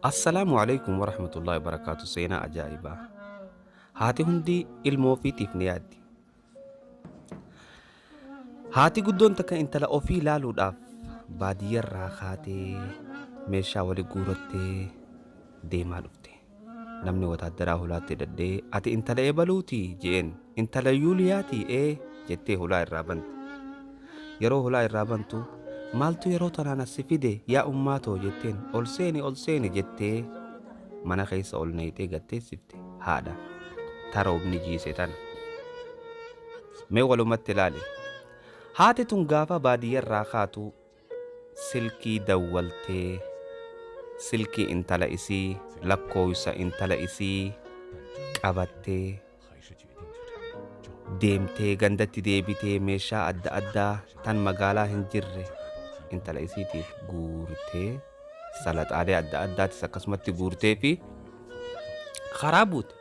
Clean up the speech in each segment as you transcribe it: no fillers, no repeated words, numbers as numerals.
Assalaamu Aleykum Warahmatullahi Wabarakaatu Seenaa ajaa'ibaa. Haati hundi ilmoo ofiitiif ni yaaddi. Haati guddoon takka intala ofii laaluudhaaf baadiyyarraa kaatee meeshaa wali guurattee deemaa dhufte. Namni wataaddaraa hulaatti hidhadhee ati intala ebaluuti je'een intala Yuuliyaati ee jettee hulaa irraa bante. Yeroo hulaa irraa bantu maaltu yeroo tanaan as si fide yaa ummaa too jetteen ol seeni ol seeni jettee mana keessa ol nayxee gad teessifte haadha ta roobni jiise tana. Mee walumatti ilaali. Haati tun gaafa baadiyyarraa kaatu silkii dawwaltee silkii intala isii lakkooysa intala isii qabattee deemtee gandatti deebitee meeshaa adda addaa tan magaalaa hin jirre intala isiitiif guurtee salaxaalee adda addaatis akkasumatti guurtee fi karaa buute.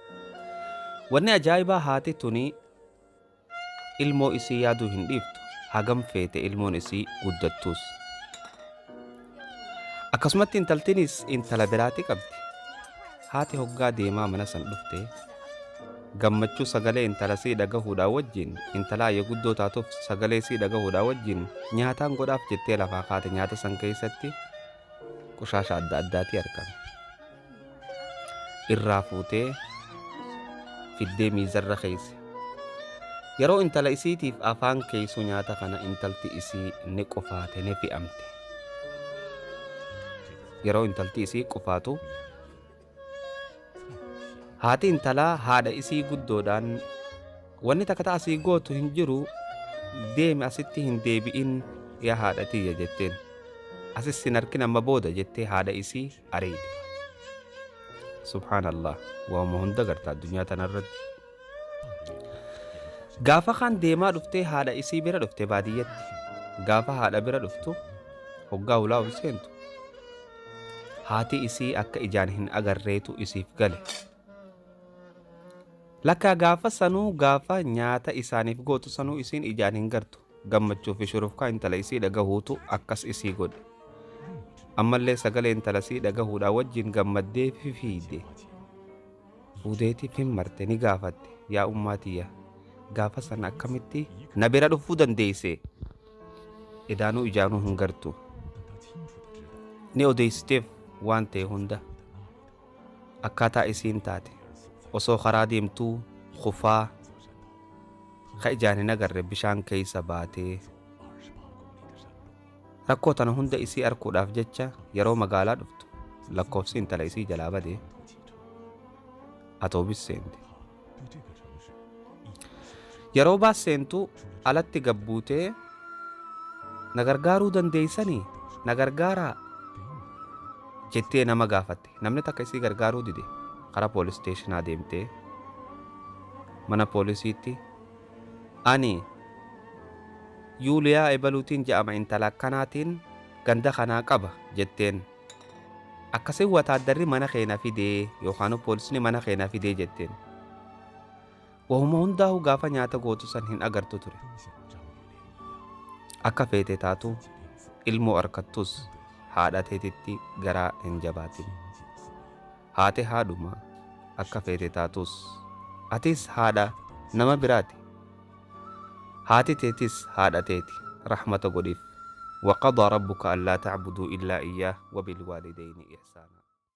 Wanni ajaa'ibaa haati tuni ilmoo isii yaaduu hin dhiiftu hagam feete ilmoon isii guddattuus. Akkasumatti intaltinis intala biraati qabdi. Haati hoggaa deemaa mana san dhufte gammachuu sagalee intala sii dhagahuudhaa wajjin intala ayya guddoo taatuuf sagalee sii dhagahuudhaa wajjin nyaataan godhaaf jettee lafaa kaate nyaata san keessatti qushaasha adda addaatii argame. Irraa fuutee fiddee miizarra keeyse. Yeroo intala isiitiif afaan keeysu nyaata kana intalti isii ni qufaate ni fi'amte. Yeroo intalti isii qufaatu haati intalaa haadha isii guddoodhaan wanni takka ta asii gootu hin jiru deemi asitti hin deebi'in yaa haadha tiyya jetteen. Asis sin arkin amma booda jettee haadha isii ariite. Subhaanallah waanuma hunda garta addunyaa tanarratti. Gaafa kaan deemaa dhuftee haadha isii bira dhufte baadiyyatti. Gaafa haadha bira dhuftu hoggaa hulaa ol seentu haati isii akka ijaan hin agarreetu isiif gale. Lakkaa gaafa sanuu gaafa nyaata isaaniif gootu sanuu isiin ijaan hin gartu. Gammachuu fi shurufkaa intala isii dhagahuutu akkas isii godhe. Ammallee sagalee intala isii dhagahuudhaa wajjin gammaddee fifiide. Fuudeeti fimmarte ni gaafatte yaa ummaa tiyya gaafa sana akkamitti na bira dhufuu dandeesse? Edaanuu ijaanuu hin gartu. Ni odeessiteef waan ta'e hunda. Akkaataa isiin taate. Osoo karaa deemtuu kufaa ka ijaan hin agarre bishaan keessa baatee rakkoo tana hunda isii arkuudhaaf jecha yeroo magaalaa dhuftu lakkoofsi intala isii jalaa bade atoobis seente. Yeroo baas seentu alatti gabbuutee na gargaaruu dandeessanii na gargaaraa jettee nama gaafatte. Namni takka isii gargaaruu dide karaa poolis steeshinaa deemtee mana poolisiitti ani Yuuliyaa ebaluutiin je'ama intala akkanaatiin ganda kanaa qaba jetteen. Akkasiin wataaddarri mana kee na fidee yookaan poolisni mana kee na fidee jetteen. Wahuma hundaa'uu gaafa nyaata gootu san hin agartu ture. Akka feete taatu ilmoo arkattus haadha teetitti garaa hin jabaatin. Haate haadhuma akka feete taatus atis haadha nama biraati. Haati teetis haadha teeti rahmata godhiif. Waqadaa rabbuka allaa ta'buduu illaa iyyaah wabilwaalidayni ihsaanaa.